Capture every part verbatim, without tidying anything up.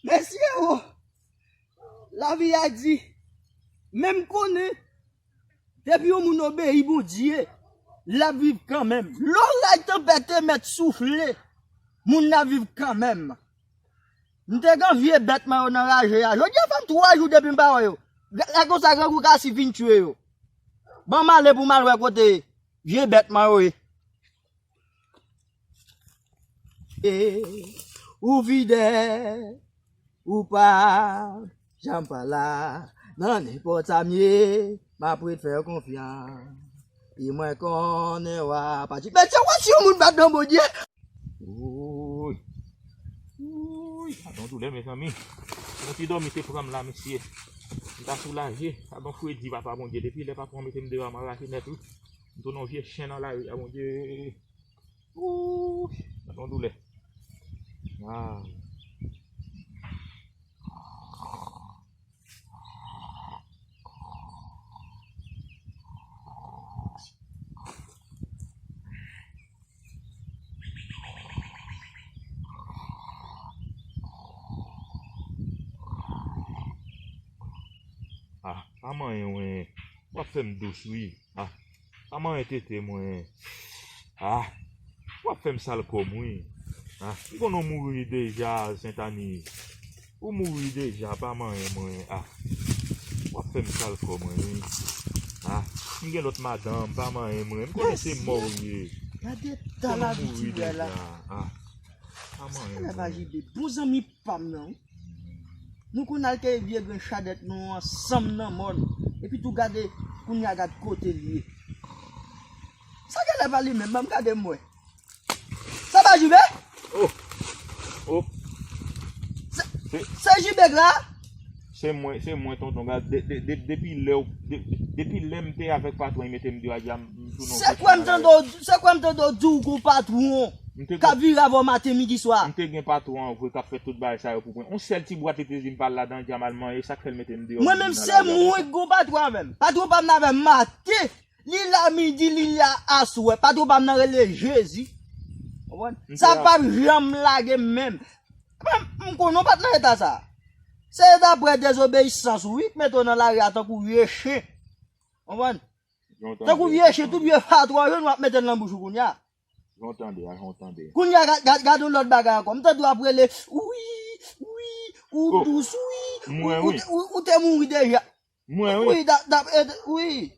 Mesye o, lavi a di, men m konnen, depi yon moun obeyi Bondye, l ap viv kanmenm. Loray tanpèt te mèt soufle, moun nan ap viv kanmenm. M te gen vye bèt mwen yo nan raje a. Jodi a fè m twa jou depi m pa wè yo. Gade konsa grangou Kasi fin tchwe yo. Ban m ale pou m al wè kote vye bèt mwen yo ye. E, ou fidèl, ou pa janm pa la. Nan nenpòt sa m ye, m ap ret fè w konfyans. E mwen konnen w a pati. Mesye, w a si yon moun bat nan Bondye. Wouy. Wouy, sa don doulè, mezanmi. Yon ti dòmi te pran m la, mesye. M ta soulaje. Sa don fredi, papa Bondye. Depi lè papa w mete m deyò a, m rache nèt, wi. M tounen yon vye chen nan lari a, Bondye. Ooh, sa fè yon doulè. Ah. Ah, pa manyen mwen. W ap fè m dous, wi. Ah, pa manyen tete mwen. Ah, w ap fè m sal kò m, wi. Ah, m konnen w mouri deja, Sentani. Ou mouri deja, pa manyen mwen. Ah, w ap fè m sal kò mwen, wi. Ah, m gen lòt madanm, pa manyen mwen. M konnen se mò w ye. Gade ta lavi ti bwè la. Ah, pa manyen mwen. Sa ka la pa jibe. Bon zanmi pa m nan, wi. Nou konn al keye vye grenn chadèt nou ansanm nan mòn. Epi tou gade, kounye a gad kote l ye. Sa genlè pa li menm, ban m gade m wè. Sa pa Jibe? Oh! Oh! Se, se Jibe la? Se mwen, se mwen, tonton. Gad, de, de, de, depi lè w, de, de, depi lè m te avèk patwon, li mete m deyò a, m, m tounen yon vye chen nan lari. Se kwè m tande w, se kwè m tande w di w gon patwon k ap vire avè w maten, midi, swa. M te gen patwon an vre k ap fè tout bagay sa yo pou mwen. Yon sèl ti bwat li te di m pa al ladan, di a m al manyen, sa k fè l mete m deyò. Mwen menm se mwen k gon patwon avè m. Patwon pa m nan avè m maten, li la midi, li la aswè. Patwon pa m nan rele Jezi. Konprann? Sa p ap janm lage m menm. Mwen, m konnen w pa t nan eta sa. Se daprè dezobeyisans ou wi k mete w nan lari a tankou vye chen. Konprann? Tankou vye chen, tout vye patwon yo nou ap mete l nan bouch ou kounye a. Jan w tande a, jan w tande. Kounye a, gad, gad, gad yon lòt bagay ankò. M tande w ap rele, wi, wi, ou dous, wi, ou, ou, ou te mouri deja. Mwen, wi. Wi, da, da, e, wi.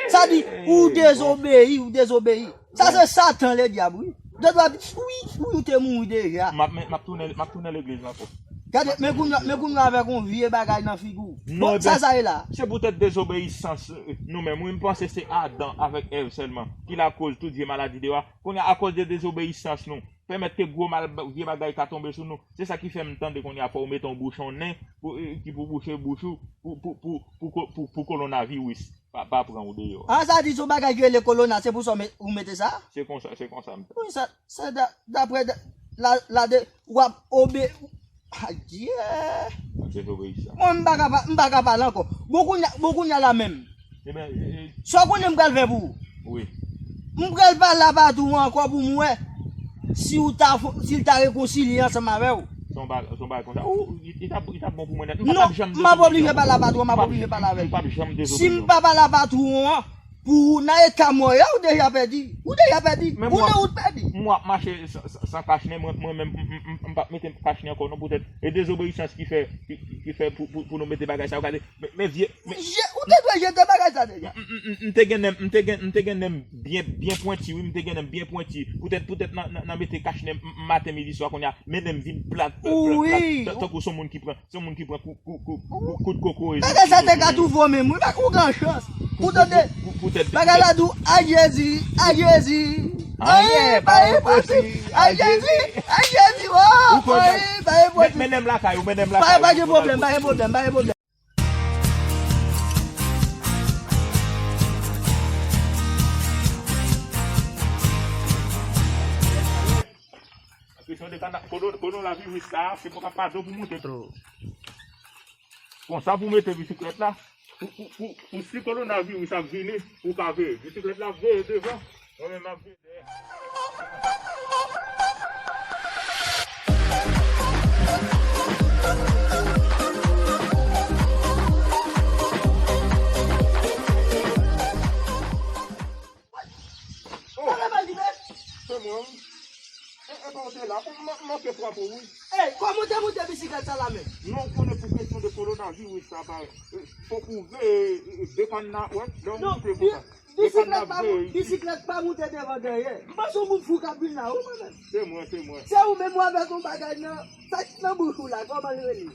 Sa di, ou dezobeyi, ou dezobeyi. Sa se Satan, ledyab, wi. Ou te dwe di, wi, wi, ou te mouri deja. M ap, m ap tounen, m ap tounen legliz ankò. Gade, men kounye a, men kounye a avèk yon vye bagay nan figi w. Bon, sa, sa ye la? Se poutèt dezobeyisans, e, nou menm, wi, m panse se Adan avèk Èv sèlman ki lakoz tout vye maladi deyò a. Kounye a, akoz de dezobeyisans nou, pèmèt ke gwo mal, vye bagay ka tonbe sou nou. Se sa ki fè m tande kounye a fò w mete yon bouchon nen pou, e, ki pou bouche bouch ou pou, pou, pou, pou, pou, pou kowonaviris pa, pa pran ou deyò. A, sa di se yon bagay ki rele kowona, se pou sa w me-, ou mete sa? Se konsa, se konsa m tande. Wi, sa, sa da-, daprè da-, la, la de, w ap obe-, Adye! Mwen, m pa ka pa, m pa ka pale ankò. Bon, kounye a, bon, kounye a la menm. Ebyen, e, e, sa w konnen m pral fè pou ou? Wi. M pral pale a patwon an ankò pou m wè si w ta, si l ta rekonsilye ansanm avè w. Se yon ba-, se yon bagay konsa. Ou, li, li t ap, li t ap bon pou mwen nèt. M p ap janm dezobeye ankò. Non, m ap oblije pale a patwon, m ap oblije pale avè l. M p ap janm dezobeye ankò. Si m pa pale a patwon an, pou ou nan eta mò a, ou deja pèdi. Ou deja pèdi. Ou nan wout pèdi. Men mwen, mwen ap mache san, san, san kachnen, mwen, mwen menm, m, m, m, m p ap mete kachnen ankò non, poutèt e dezobeyisans ki fè, ki, ki, ki fè pou, pou, pou nou mete bagay sa yo. Gade, men, men vye, men je-, ou te dwe jete bagay sa deja. M, m, m, m te gen nen m, m te gen, m te gen nen m byen, byen pwenti, wi, m te gen nen m byen pwenti. Poutèt, poutèt nan, nan, nan mete kachnen m, m, maten, midi, swa kounye a, men nen m vin plat, plat, plat, plat, tan, tankou se yon moun ki pran, se yon moun ki pran kou, kou, kou, kou, kout kokoye sou, sou do kounye a. Bagay sa te ka touve w menm, wi, pa ou gen chans. Pou tande, pou, pou, pou, poutèt, bagay la di w, ay Jezi, ay Jezi. Anyen pa enposib, ay Jezi, ay Jezi, o, anyen pa enposib. Men, men nen m lakay ou, men nen m lakay ou. Pa, pa gen pwoblèm, pa gen pwoblèm, pa gen pwoblèm. Kesyon de kana-, kowo-, kowonaviris la, se pa ka padon pou moute. Konsa pou mete bisiklèt la, pou, pou, pou, pou si kowonaviris ap vini, ou ka veye. Bisiklèt la ap veye devan, mwen menm m ap veye dèyè. Mwen, M, m manke frape w, wi. Ey, kòman w te moute bisiklèt sa la menm? Non, ou konnen pou kesyon de kowonaviris sa, pa, eh, fòk ou veye, eh, depann nan, wè, lè w moute konsa. Bisiklèt pa, bisiklèt pa moute devan dèyè. M panse yon moun fou k ap vin la, wi, mwen menm. Se mwen, se mwen. Se ou menm ou avèk yon bagay nan, sa ki nan bouch ou la, kòman l rele?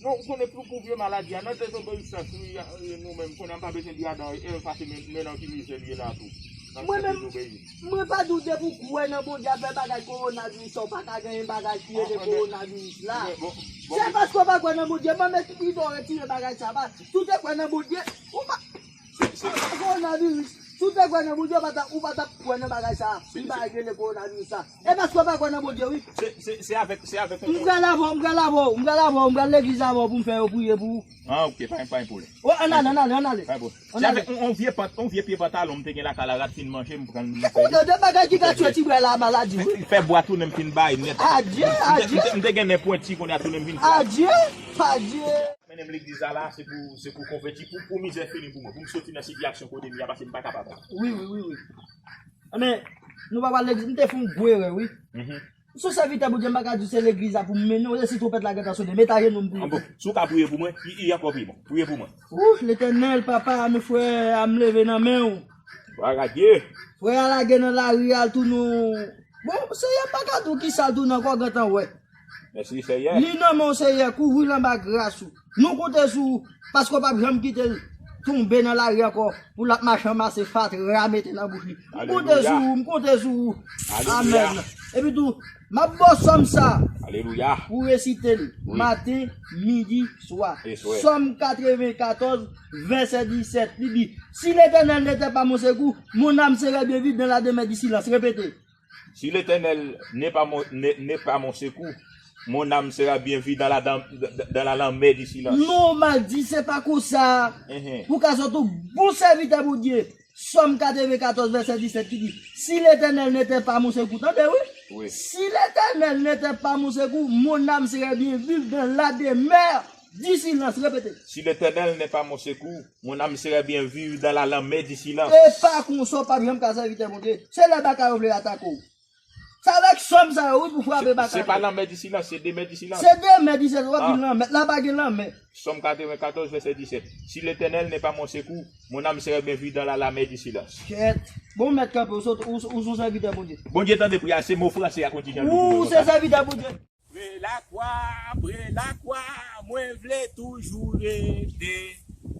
Non, ou konnen pou, pou vye maladi a, nan dezobeyisans, wi, a, e, nou menm, konnen m pa bezwen di adan, e, pase men, men nan ki mizè l ye la tou. Nan dezobeyisans. Mwen menm, mwen pa di w depi w kwè nan Bondye, afè bagay kowonaviris sa, ou pa ka genyen bagay ki rele kowonaviris la. Se paske w pa kwè nan Bondye, mwen mèt ido retire bagay sa, pa, si w te kwè nan Bondye, ou pa, kowonaviris. Si w te kwè nan Bondye, ou pa t ap, ou pa t ap kwè nan bagay sa. Li pa rele kowonaviris sa. E paske w pa kwè nan Bondye, wi. Se, se, se avèk, se avèk. M pral avè w, m pral avè w, m pral avè w, m pral legliz avè w pou m fè yo priye pou ou. Ah, ok, pa, pa gen pwoblèm. O, ann ale, ann ale, ann ale. Pa gen pwoblèm. Se avèk yon, yon vye pant, yon vye pye pantalon m te gen lakay la, rat fin manje, m pran l. Ou tande bagay ki ka tchwe ti bwè la maladi, wi. Fè bwa tounen m fin bay nèt. Adye, adye. M te, m te gen nen pwenti kounye a tounen m fin fè. Adye, adye. Mennen m legliz la, la, se pou, se pou konvèti, pou, pou mizè fini pou mwen, pou m soti nan sitiyasyon kote m ye a, paske m pa kapab. Wi, wi, wi, wi. Men, nou pa pral legliz, m te fè yon gwo erè, wi. Mhm. M se yon sèvitè Bondye, m pa ka di w se legliz la pou m mennen w, e si twonpèt la gentan sonnen, met ajenou m priye. Ah bon, si w ka priye pou mwen, i, i ankò pi bon. Priye pou mwen. Ou, Letènèl, papa, nou frè a m leve nan men w. Glwa a Dye. Frè a lage nan lari a, l tounen yon, bon, Seyè, m pa ka di w kisa l tounen ankò, gentan wè. Mèsi, Seyè. Li nan men w, Seyè, kouvri l anba gras ou. Nou konte sou ou, paske w p ap janm kite l tonbe nan lari ankò, pou l ap mache anmase fatra mete nan bouch li. M konte sou ou, m konte sou ou. Alelouya. Amèn. Epi tou, m ap ba w sòm sa. Alelouya. Pou w resite l maten, midi, swa. E swè. Sòm katrevenkatòz, vèsè disèt, li di, Si l'Éternel n'était pas mon secours, mon âme serait bien vive dans la demeure du silence. Répétez. Si l'Éternel n'est pas mon, n'est, n'est pas mon secours, mon âme sera bien vue dans la, dans, dans la lanmè di silans. Non, m a di, se pa konsa. Enhen. Pou ka sòt ou bon sèvitè Bondye. Sòm katrevenkatòz, vèsè disèt ki di, Si l'Éternel n'était pas mon secours, tande, wi. Wi. Si l'Éternel n'était pas mon secours, mon âme serait bien vive dans la demeure du silence. Répétez. Si l'Éternel n'est pas mon secours, mon âme serait bien vive dans la lanmè di silans. E pa konsa w p ap janm ka sèvitè Bondye. Se lè bagay yo vle atake w. Se avèk sòm sa yo, wi, pou frape bagay yo. Se, se pa lanmè di silans, se demè di silans. Se demè di silans, w ap di lanmè. La pa gen lanmè. Sòm katrevenkatòz, vèsè disèt. Si l'Éternel n'est pas mon secours, mon âme serait bien vue dans la lanmè di silans. Kèt. Bon, mèt kanpe, ou sot, ou, ou son sèvitè Bondye. Bondye tande priyè a, se mo franse a kontinye. Ou se sèvitè Bondye. Pre lakwa, pre lakwa, mwen vle toujou rete.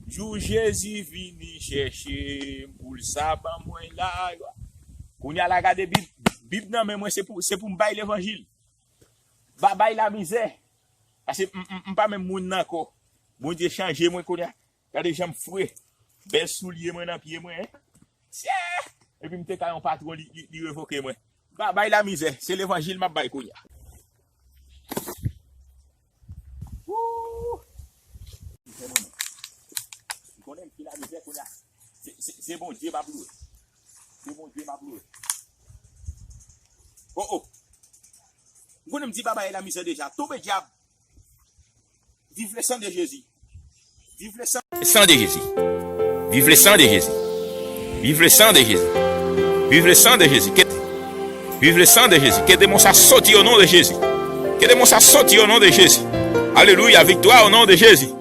Jou Jezi vini chèche m pou l sa ban mwen lajwa. Kounye a la gade Bib, Bib nan men mwen se pou, se pou m bay levanjil. Babay lamizè. Paske m, m, m pa menm moun nan ankò. Bondye chanje mwen kounye a. Gade jan m fre. Bèl soulye mwen nan pye mwen, en. Tyè! Epi m te ka yon patwon, li, li, li revoke mwen. Babay lamizè, se levanjil m ap bay kounye a. Wouuuh! Mizè mwen menm. M konnen m fin lamizè kounye a. Se, se, se Bondye m ap lwe. Se Bondye m ap lwe. Oh, oh! M konnen m di babay lamizè deja. Tonbe dyab! Vive le sang de Jésus. Vive le sang. Sang de Jésus. Vive le sang de Jésus. Vive le sang de Jésus. Vive le sang de Jésus. Ke, vive le sang de Jésus. Ke demon sa soti o non de Jezi. Ke demon sa soti o non de Jezi. Alelouya. Viktwa o non de Jezi.